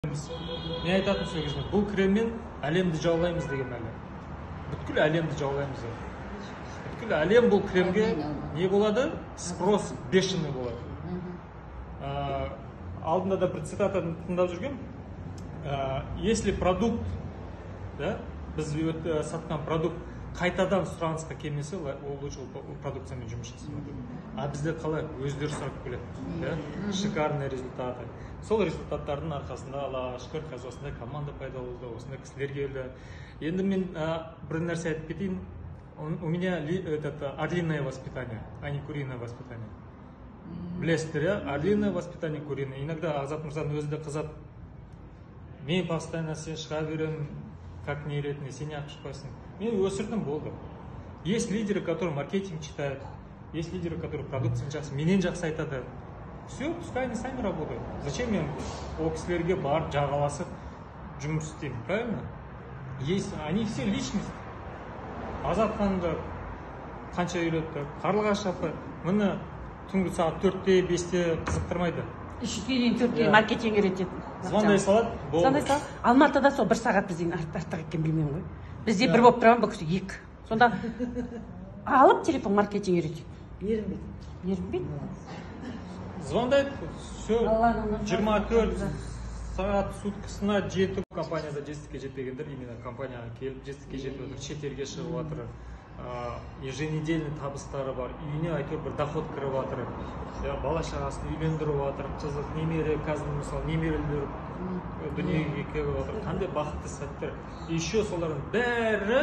Мен айтатын сол кезде: бұл креммен әлемді жаулаймыз деген мәлі, бүткіл әлемді жаулаймыз деп. Бүткіл әлем бұл кремге не болады, спрос бешеный болады. Алдында да бір цитатаны тыңдап жүргем. Если продукт да, біз сатқан продукт қайтадан сұранысқа келмесе, ол лучше ол продукциямен жұмыс жасамау деп. А бізде қалай, өздері сұрап келеді да, шикарные результаты. Сол результаттардың арқасында, Аллаға шүкір, қазір осындай команда пайда болды, осындай кісілер келді. Енді мен бір нәрсе айтып кетейін. У меня этот, орлиное воспитание, а не куриное воспитание, білесіздер, иә? Орлиное воспитание, куриное. Иногда Азат мырзаның өзі де қызады: мен постоянно сен шыға беремін как не ретінде, сен неғып шықпайсың? Мен өсірдім, болды. Есть лидеры, которые маркетинг читают, есть лидеры, которые продукцияны жақсы, менен жақсы айтады. Все, пускай они сами работают. Зачем мен ол кісілерге барып жағаласып жұмыс істеймін, правильно? Есть они все личность. Азат ханымды қанша үйретті, Қарлығаш апай міне түнгі сағат 4-те, 5-те қызықтырмайды. 3-ке дейін, 4-ке дейін маркетинг үйретеді. Звондай салады, болды. Звондай салады. Алматыда сол бір сағат бізден артық екен, білмеймін ғой. Бізде 1 болып тұрған, бұл кісі 2. Сонда алып телефон, маркетинг үйретеді. Ерінбейді. Ерінбейді. Звондайды, все. Алланың нұры. 24 сағат суткасына 7. Компанияда жетістікке жетпегендер именно компанияға келіп жетістікке жетіп жатыр, шетелге шығып жатыр, еженедельный табыстары бар, үйіне әйтеуір бір доход кіріп жатыр, иә, бала шағасын үйлендіріп жатыр, қызық немере, қазір мысалы немерелер дүниеге келіп жатыр. Қандай бақытты сәттер! Еще солардың бәрі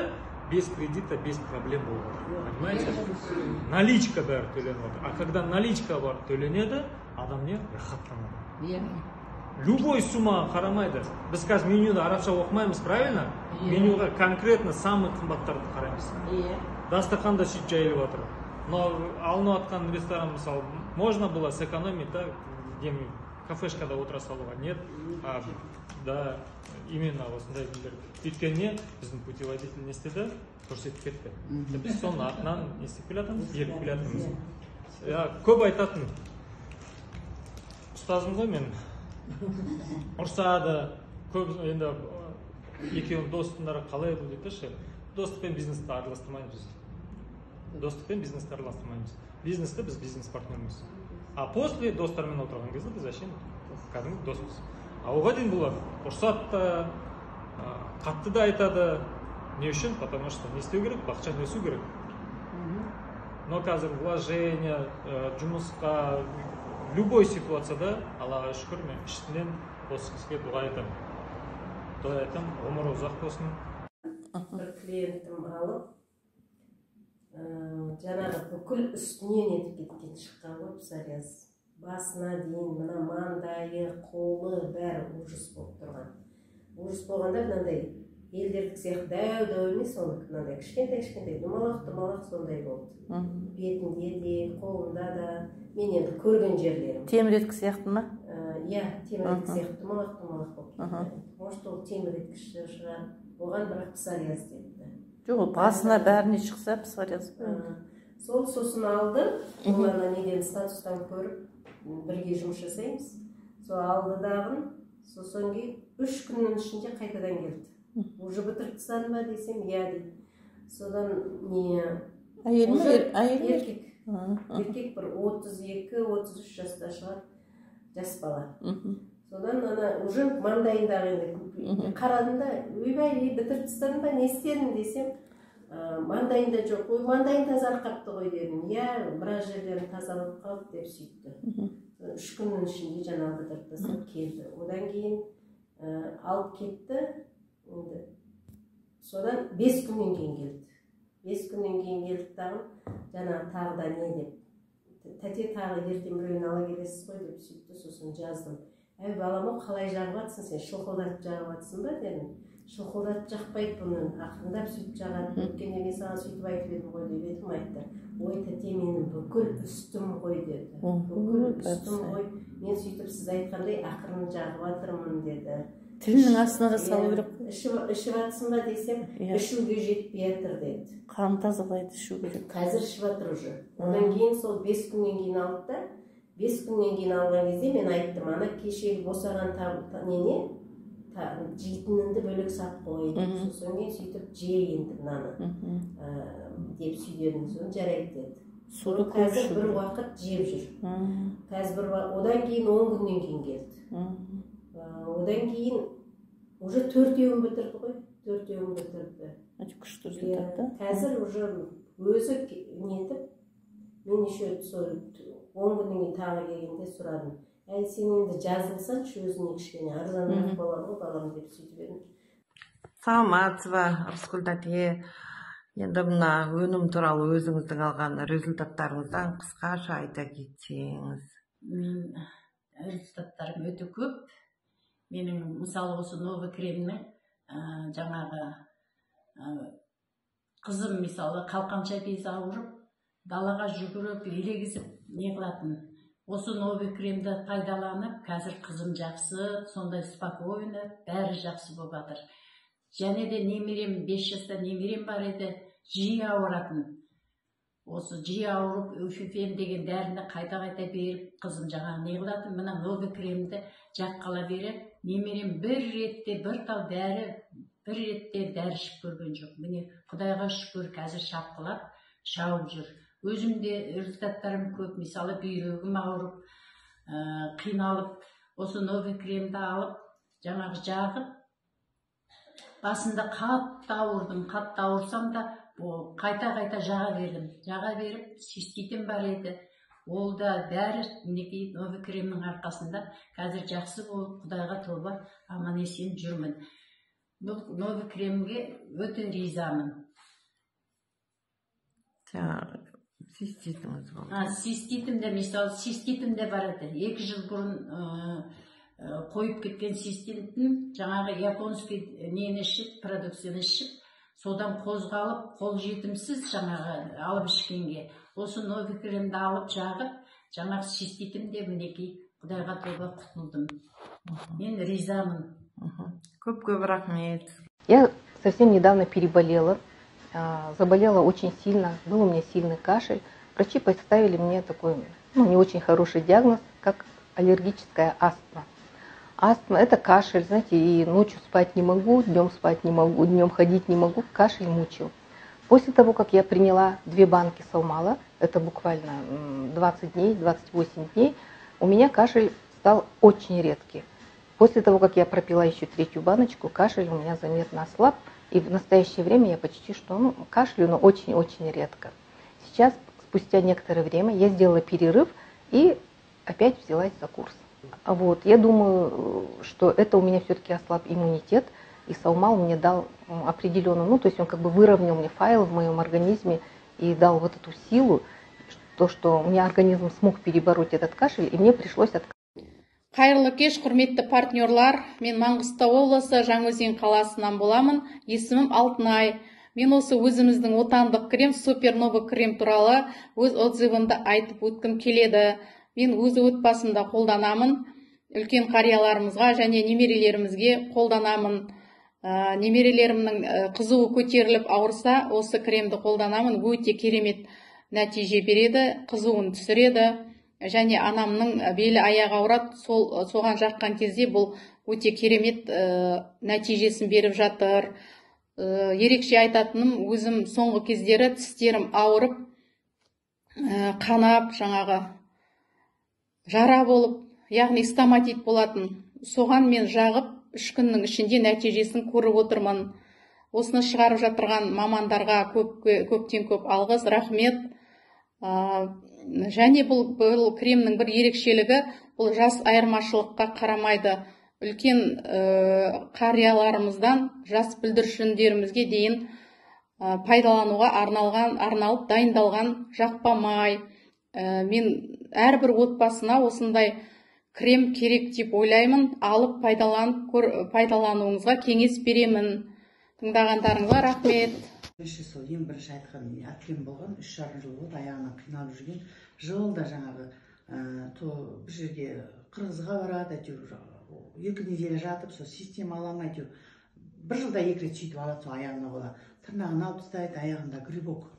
без кредита, без проблем болып жатыр, понимаете? Наличка бәрі төленіп жатыр. А когда наличка бар, төленеді, адам не, рахаттанады. Любой суммаға қарамайды. Біз қазір менюді арабша оқымаймыз, правильно? Иә. Менюға конкретно самый қымбаттарды қараймыз. Дастархан да сөйтіп жайылып жатыр. Но алынып жатқан ресторан, мысалы, можно было сэкономить да, где кафешкада отыра салуға. Нет, а, да, именно осындай нелер. Өйткені не, біздің путеводитель не істеді, көрсетіп кетті. Біз соның артынан не істеп келе жатырмыз, еріп келе жатырмыз. Иә, көп айтатын ұстазым ғой мен, ұрсады көп. Енді екеуің достыңдар қалай бұл дейді ше. Достық пен бизнесті араластырмаймыз біз, достық пен бизнесті араластырмаймыз. Бизнесті біз бизнес партнерміз, а после достармен отырған кезде біз әшейін кәдімгі доспыз. А оған дейін бұлар ұрсады да, қатты да айтады. Не үшін? Потому что не істеу керек? Бақытжан, өсу керек. Но қазір вложение, жұмысқа, любой ситуацияда, Аллаға шүкір, мен ішімнен осы кісіге дұға айтамын, дұға айтамын, ғұмыры ұзақ болсын. Бір клиентім алып, жаңағы бүкіл үстінен нетіп кеткен, шыққан ғой псориаз, басына дейін, мына маңдайы, қолы, бәрі ужас болып тұрған. Ужас болғанда, мынандай елдердікі сияқты дәу дәу емес, оныкі мынандай кішкентай кішкентай, домалақ домалақ сондай болды. Бетінде де, қолында да, мен енді көрген жерлерім. Теміреткі сияқты ма? Иә, теміреткі сияқты домалақ домалақ болып кетті. Может, ол теміреткіш шығар оған, бірақ псориаз депті. Жоқ, ол басына бәріне шықса, псориаз. Сол сосын алды ол ана неден, статустан көріп, бірге жұмыс жасаймыз. Сол алды дағын, сосын кейін 3 күннің ішінде қайтадан келді. Уже бітіріп тастадың ба десем, иә дейді. Содан не Әйел ме? Уже Әйел ме? Еркек. Еркек, бір 32-33 жаста шығар, жас бала. Содан ана уже маңдайындағы енді қарадым да, ойбай, ей, бітіріп тастадың ба, не істедің десем, маңдайында жоқ, ой, маңдайың тазарып қалыпты ғой дедім. Иә, біраз жерлерім тазаланып қалды деп сөйтті. 3 күннің ішінде жаңағы бітіріп тастап келді. Одан кейін алып кетті енді. Содан 5 күннен кейін келді. 5 күннен кейін келді дағы, жаңағы тағы да не деп, тәте, тағы ертең біреуін ала келесіз ғой деп сөйтті. Сосын жаздым: әй, балам ау, қалай жағып жатсың сен, шылқылдатып жағып жатсың ба дедім. Шылқылдатып жақпайды бұны, ақырындап сөйтіп жағады, өткенде мен саған сөйтіп айтып едім ғой деп едім. Айтты: ой, тәте, менің бүкіл үстім ғой деді. Бүкіл үстім ғой, мен сөйтіп сіз айтқандай ақырын жағып жатырмын деді. Тілінің астына да салу керек қой. Ішіп жатсың ба десем, ішуге жетпей жатыр деді. Қан тазалайды, ішу керек. Қазір ішіп жатыр уже. Одан кейін сол 5 күннен кейін алды да, 5 күннен кейін алған кезде мен айттым: ана кешегі босаған нене Жейтініңді бөлек салып қой деп. Сосын кейін сөйтіп же енді мынаны деп сөйдедім. Соны жарайды деді. Суды көп Қазір ішу бір керек. уақыт жеп жүр. Қазір бір одан кейін 10 күннен кейін келді. Одан кейін уже төртеуін бітірді ғой, төртеуін бітірді. Өте күшті результат та. Қазір уже өзі нетіп, мен еще сол 10 күннен кейін тағы келгенде сұрадым: «Әй, сен енді жазылсаңшы өзіңе, кішкене арзанырақ болады ғой, балам», — деп сөйтіп едім. Саламатсыз ба, Рыскүл тәте! Енді мына өнім туралы өзіңіздің алған результаттарыңыздан қысқаша айта кетсеңіз. Мен результаттарым өте көп менің. Мысалы, осы новый кремнің жаңағы қызым, мысалы, қалқанша безі ауырып, далаға жүгіріп, елегізіп не қылатын. Осы новый кремді пайдаланып, қазір қызым жақсы, сондай спокойно, бәрі жақсы болып жатыр. Және де немерем, 5 жаста немерем бар еді, жиі ауыратын. Осы жиі ауырып, уфифен деген дәріні қайта қайта беріп, қызым жаңағы не қылатын. Мына новый кремді жаққала бері немерем бір ретте бір тал дәрі, бір ретте дәрі ішіп көрген жоқ. Міне, құдайға шүкір, қазір шапқылап шауып жүр. Өзім де результаттарым көп. Мысалы, бүйрегім ауырып, қиналып, осы новый кремді алып, жаңағы жағып, басында қатты ауырдым. Қатты ауырсам да, қайта қайта жаға бердім. Жаға беріп, циститім бар еді, ол да бәрі мінекей новый кремнің арқасында қазір жақсы болып, құдайға тоба, аман есен жүрмін. Бұл новый кремге өте ризамын. Жаңағы циститіңіз болды. А, циститім де, мысалы, циститім де бар еді. 2 жыл бұрын қойып кеткен циститім, жаңағы японский нені ішіп, продукцияны ішіп, содан қозғалып, қол жетімсіз жаңағы алып ішкенге. Осы новый кремді алып жағып, жаңағы циститім де, мінекей, құдайға тоба, құтылдым. Мен ризамын. Көп көп рахмет. Я совсем недавно переболела, заболела очень сильно, был у меня сильный кашель. Врачи поставили мне такой, ну, не очень хороший диагноз, как аллергическая астма. Астма – это кашель, знаете, и ночью спать не могу, днем спать не могу, днем ходить не могу, кашель мучил. После того, как я приняла две банки саумала, это буквально 20 дней, 28 дней, у меня кашель стал очень редкий. После того, как я пропила еще третью баночку, кашель у меня заметно ослаб, и в настоящее время я почти что, ну, кашляю, но очень-очень редко. Сейчас, спустя некоторое время, я сделала перерыв и опять взялась за курс. Вот, я думаю, что это у меня все-таки ослаб иммунитет, и саумал мне дал определенную, ну, то есть он как бы выровнял мне файл в моем организме и дал вот эту силу, то, что у меня организм смог перебороть этот кашель, и мне пришлось отказаться. Қайырлы кеш, құрметті партнерлар! Мен Маңғыстау облысы, Жаңаөзен қаласынан боламын. Есімім Алтынай. Мен осы өзіміздің отандық крем, супер новый крем туралы өз отзывымды айтып өткім келеді. Мен өз отбасымда қолданамын, үлкен қарияларымызға және немерелерімізге қолданамын. Немерелерімнің қызуы көтеріліп ауырса, осы кремді қолданамын. Өте керемет нәтиже береді, қызуын түсіреді. Және анамның белі, аяғы ауырады, сол соған жаққан кезде бұл өте керемет нәтижесін беріп жатыр. Ерекше айтатыным, өзім соңғы кездері тістерім ауырып, қанап, жаңағы жара болып, яғни стоматит болатын. Соған мен жағып, 3 күннің ішінде нәтижесін көріп отырмын. Осыны шығарып жатырған мамандарға көп, көптен көп алғыс, рахмет. Және бұл кремнің бір ерекшелігі, бұл жас айырмашылыққа қарамайды. Үлкен қарияларымыздан жас бүлдіршіндерімізге дейін пайдалануға арналған, арналып дайындалған жақпа май. Мен әрбір отбасына осындай крем керек деп ойлаймын. Алып пайдаланып көр, пайдалануыңызға кеңес беремін. Тыңдағандарыңызға рахмет. Бірінші, сол ең бірінші айтқан әпкем болған, 3,5 жыл болды аяғынан қиналып жүрген. Жылда жаңағы то бір жерге, Қырғызға барады, әйтеуір 2 неделя жатып, сол система ала ма, әйтеуір бір жылда екі рет сөйтіп алады. Сол аяғына бола тырнағын алып тастайды, аяғында грибок.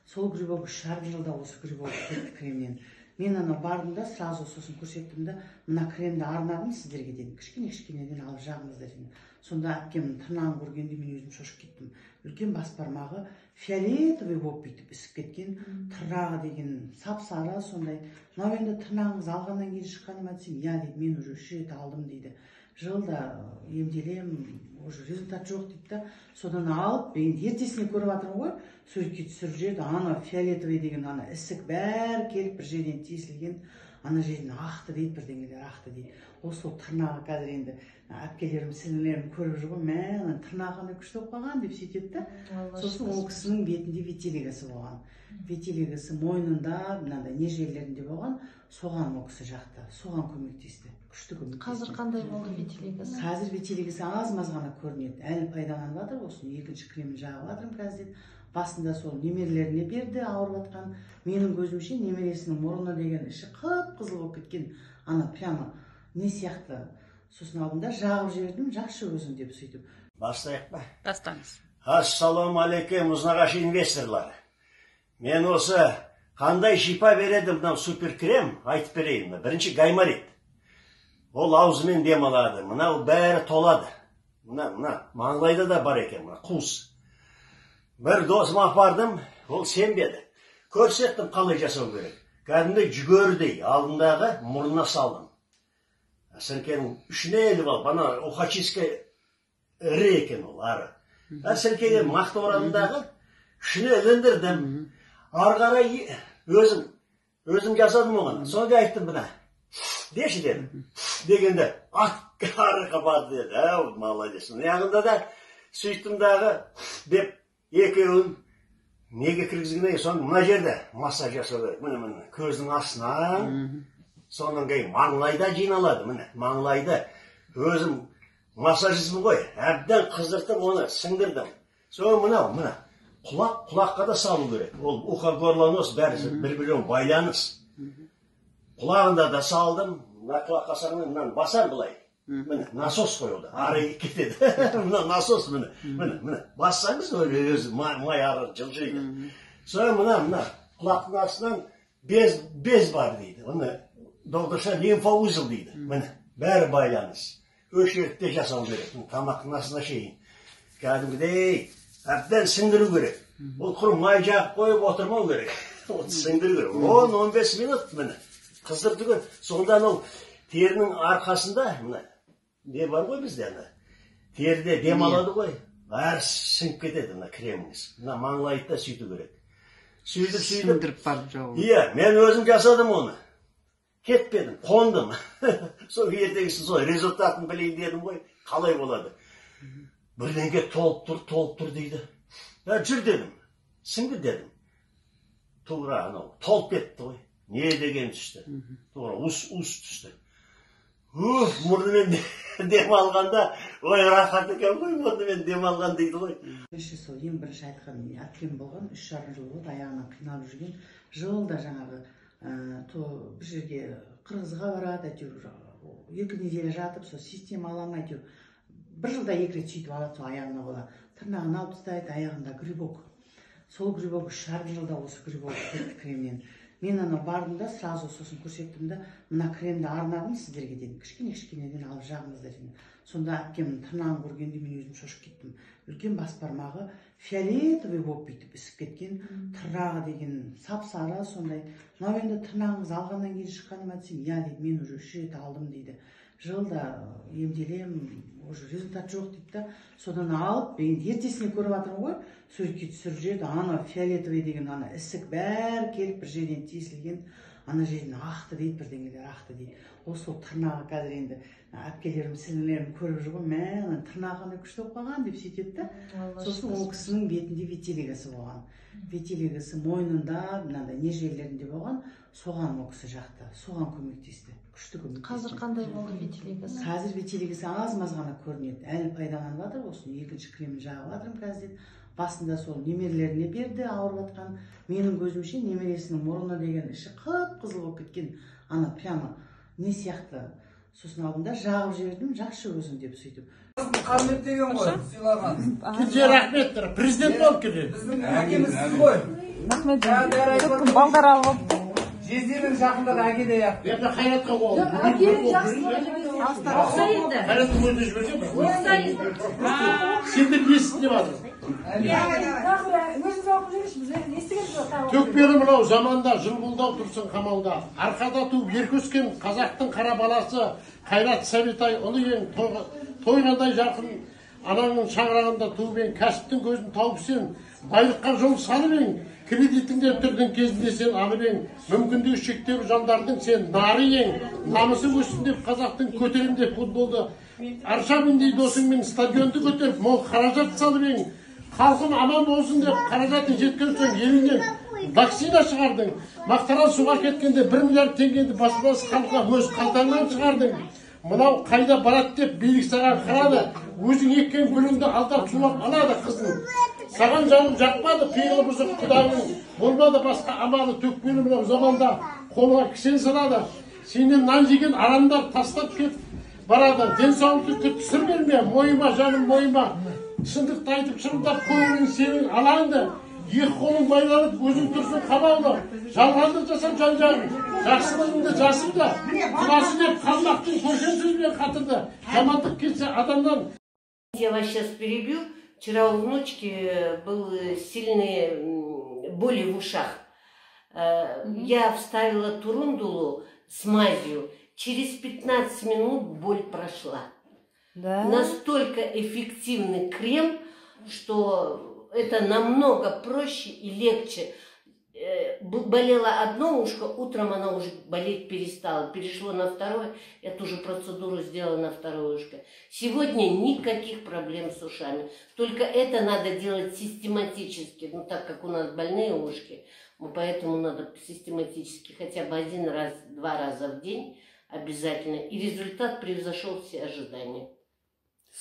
Сол грибок 3,5 жылда осы грибок кетті кремнен. Мен ана бардым да, сразу сосын көрсеттім да, мына кремді арнадым сіздерге дедім, кішкене кішкенеден алып жағыңыздар дедім. Сонда әпкемнің тырнағын көргенде мен өзім шошып кеттім. Үлкен бас бармағы фиолетовый болып бүйтіп ісіп кеткен, тырнағы деген сап сары сондай. Мынау енді тырнағыңыз алғаннан кейін шыққаны ма десем, иә дейді, мен уже 3 рет алдым дейді, жылда емделемін, уже результат жоқ дейді да. Содан алып енді ертесіне көріп жатырмын ғой, суретке түсіріп жіберді. Ана фиолетовый деген ана ісік бәрі келіп бір жерден тесілген, ана жерден ақты дейді, бірдеңелер ақты дейді. Ол сол тырнағы қазір енді әпкелерім, сіңлілерім көріп жүр ғой, мә, ана тырнағы қандай күшті болып қалған деп сөйтеді да. Сосын ол кісінің бетінде витилигосы болған, витилигосы мойнында, мынандай не жерлерінде болған, соған ол кісі жақты, соған көмектесті, күшті көмектесті. Қазір қандай болды витилигосы? Қазір витилигосы аз-маз ғана көрінеді, әлі пайдаланып жатыр, осының екінші кремін жағып жатырмын қазір дейді. Басында сол немерелеріне берді ауырып жатқан. Менің көзімше немересінің мұрны деген іші қып-қызыл болып кеткен, ана прямо не сияқты. Сосын алдым да жағып жібердім, жақсы өзің деп сөйтіп. Бастайық па? Бастаңыз. Ассалаумағалейкум, ұзынағаш инвесторлар. Мен осы қандай шипа береді мынау супер крем айтып берейін. Бірінші гайморит. Ол аузымен дем алады. Мынау бәрі толады. Мына маңлайда да бар екен, мына қуыс. Бір досыма апардым, ол сенбеді. Көрсеттім қалай жасау керек. Кәдімгі жүгердей алдындағы мұрнына салдым. Сіркенің үшіне іліп алып, ана ухочистка ірі екен ол ары. Сіркеге мақта орадымдағы үшіне іліндірдім. Ары қарай өзім жасадым оған. Соны айттым мына. Деші дедім. Дегенде ат арыға барды деді. Әу, молодец. Яғында да сөйттім дағы деп екеуін неге кіргізгенде соны мына жерде массаж жасау керек. Міне, міне, көздің астынан. Сонан кейін маңлайда жиналады, міне, маңлайда. Өзім массажистпін ғой, әбден қыздыртып оны сіңдірдім. Соны мынау, мына құлақ, құлаққа да салу керек. Ол ухо, горло, нос бәрі бір-бірімен байланыс. Құлағында да салдым, мына құлаққа салғанда мынаны басам былай. Міне, насос қой ол, ары кетеді. Мына насос, міне, міне, міне. Бассаңыз өзі май ары жылжиды. Соны мына құлақтың астынан без бар дейді. Оны докторша лимфоузел дейді. Міне, бәрі байланыс. Өшіртте жасау керек. Тамақтың астына шейін. Кәдімгідей әбден сіңдіру керек. Ол құр май жағып қойып отырмау керек. Ол сіңдіру керек. 10-15 минут міне. Қыздырды көр. Сонда ол терінің арқасында мына не бар ғой бізде ана. Теріде дем алады ғой. Бәрі сіңіп кетеді мына креміңіз. Мына маңлайды да сөйту керек. Сөйтіп сіңдіріп барып жағу. Иә, мен өзім жасадым оны. Кетпедім, қондым. Сол ертеңгісін сол результатын білейін дедім ғой, қалай болады. Бірдеңе толып тұр, толып тұр дейді. Жүр дедім, сіңді дедім. Тура анау, толып кетті ғой. Не деген түсті. Тура ус түсті. Уф, мұрнымен дем алғанда, ой, рахат екен ғой, мұрнымен дем алған дейді ғой. Бірінші сол ең бірінші айтқан әпкем болған, 3,5 жыл болды аяғынан қиналып жүрген. Жылда жаңағы то бір жерге Қырғызға барады, әйтеуір 2 неделя жатып, сол система аламын, әйтеуір бір жылда 2 рет сөйтіп алады, сол аяғына бола. Тырнағын алып тастайды, аяғында грибок. Сол грибок 3,5 жылда осы грибок кетті кремнен. Мен ана бардым да, сразу сосын көрсеттім да, мына кремді арнадым сіздерге дедім, кішкене кішкенеден алып жағыңыздар дедім. Сонда әпкемнің тырнағын көргенде мен өзім шошып кеттім. Үлкен бас бармағы фиолетовый болып бүйтіп ісіп кеткен, тырнағы деген сап сары сондай. Мынау енді тырнағыңыз алғаннан кейін шыққаны ма десем, иә дейді, мен уже 3 рет алдым дейді. Жылда емделемін, уже результат жоқ дейді да. Содан алып енді ертесіне көріп жатырмын ғой, суретке түсіріп жіберді. Ана фиолетовый деген ана ісік бәрі келіп бір жерден тесілген, ана жерден ақты дейді, бірдеңелер ақты дейді. Ол сол тырнағы қазір енді әпкелерім, сіңлілерім көріп жүр ғой, мә, ана тырнағы қандай күшті болып қалған деп сөйтеді да. Сосын ол кісінің бетінде витилигосы болған. Витилигосы мойнында, мынандай не жерлерінде болған, соған ол кісі жақты, соған көмектесті, күшті көмектесті. Қазір қандай болды витилигосы? Қазір витилигосы аз-маз ғана көрінеді, әлі пайдаланып жатыр, осының екінші кремін жағып жатырмын қазір дейді. Басында сол немерелеріне берді ауырып жатқан. Менің көзімше немересінің мұрны деген іші қып-қызыл болып кеткен, ана прямо не сияқты. Сосын алдым да жағып жібердім, жақсы өзің деп сөйтіп. Құрмет деген ғой, сыйлаған. Кенже рахмет, президент болып келді. Біздің әкеміз сіз ғой. Рахмет. Балдар алып. Жезденің жақындығы әкедей ақ. Енді Қайратқа қол. Әкенің жақсылығы. Қайраттың өзіне жіберсем. Сендер не істеп жатырсың? Өзіңіз оқып жүріңізші, біз естіген жоқ. Төкпелі мынау заманда жыл бұлдау тұрсың қамауда. Арқада туып ерке өскен қазақтың қара баласы Қайрат Сәбитай ұлы ең тойғандай жарқын анаңның шаңырағында туып ең, кәсіптің көзін тауып сен байлыққа жол салып ең, кредитіңде түрдің кезінде сен алып ең, мүмкіндігі шектеулі жандардың сен нары ең, намысы өссін деп қазақтың көтерем деп футболды Аршавиндей досыңмен стадионды көтеріп мол қаражат салып ең, халқым аман болсын деп қаражатың жеткен соң еліңнен вакцина шығардың, Мақтарал суға кеткенде 1 миллиард теңгені баспасыз халыққа өз қалтаңнан шығардың. Мынау қайда барады деп билік саған қарады, өзің еккен гүліңді алдап сулап алады қызын. Саған жаным жақпады, пиғылы бұзық құдағың, болмады басқа амалы, төкпелі мынау заманда қолыңа кісен салады. Сенен нан жеген арамдар тастап кетіп барады. Денсаулықты сыр берме, мойыма жаным мойыма. Шындықты айтып шырылдап көңілің сенің алаңды. Екі қолың байланып өзің тұрсың қамаулы. Жалғандық жасап жан-жағың, жақсылығыңды жасыр да. Құдасы деп қалмақтың көшен сөзбен қатырды. Жамандық кетсе адамнан. Я вас сейчас перебью. Вчера у внучки был сильные боли в ушах. Я вставила турундулу с мазью. Через 15 минут боль прошла. Да. Настолько эффективный крем, что это намного проще и легче. Болело одно ушко, утром она уже болеть перестала. Перешло на второе, я ту же процедуру сделала на второе ушко. Сегодня никаких проблем с ушами. Только это надо делать систематически. Ну, так как у нас больные ушки, поэтому надо систематически хотя бы 1 раз, 2 раза в день обязательно. И результат превзошел все ожидания.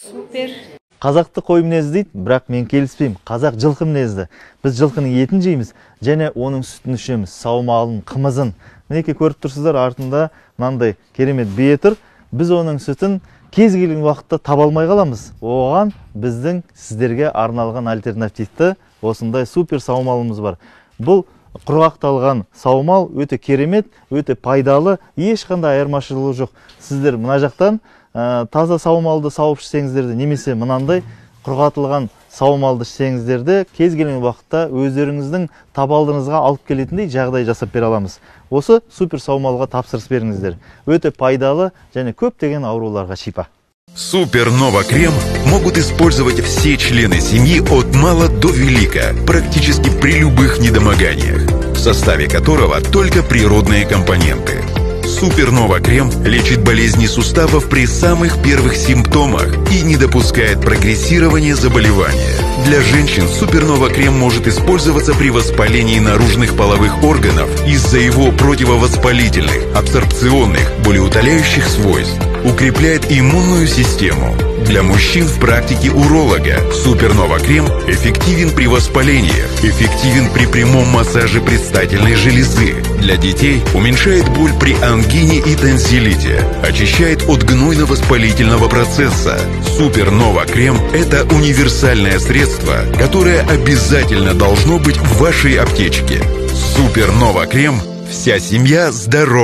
Супер! Қазақты қой мінезді дейді, бірақ мен келіспеймін. Қазақ жылқы мінезді. Біз жылқының етін жейміз және оның сүтін ішеміз, саумалын, қымызын. Мінекей көріп тұрсыздар, артында мынандай керемет бие тұр. Біз оның сүтін кез келген уақытта таба алмай қаламыз. Оған біздің сіздерге арналған альтернативті осындай супер саумалымыз бар. Бұл құрғақталған саумал өте керемет, өте пайдалы, ешқандай айырмашылығы жоқ. Сіздер мына жақтан таза саумалды сауып ішсеңіздер де, немесе мынандай құрғатылған саумалды ішсеңіздер де, кез келген уақытта өздеріңіздің табалдырыңызға алып келетіндей жағдай жасап бере аламыз. Осы супер саумалға тапсырыс беріңіздер. Өте пайдалы және көптеген ауруларға шипа. Супер Нова крем могут использовать все члены семьи от мала до велика, практически при любых недомоганиях, в составе которого только природные компоненты. Супер Нова крем лечит болезни суставов при самых первых симптомах и не допускает прогрессирования заболевания. Для женщин Супер Нова крем может использоваться при воспалении наружных половых органов из-за его противовоспалительных, абсорбционных, болеутоляющих свойств. Укрепляет иммунную систему. Для мужчин в практике уролога Супер Нова крем эффективен при воспалениях, эффективен при прямом массаже предстательной железы. Для детей уменьшает боль при ангине и тонзиллите, очищает от гнойно-воспалительного процесса. Супер Нова крем – это универсальное средство, которое обязательно должно быть в вашей аптечке. Супер Нова крем – вся семья здорова.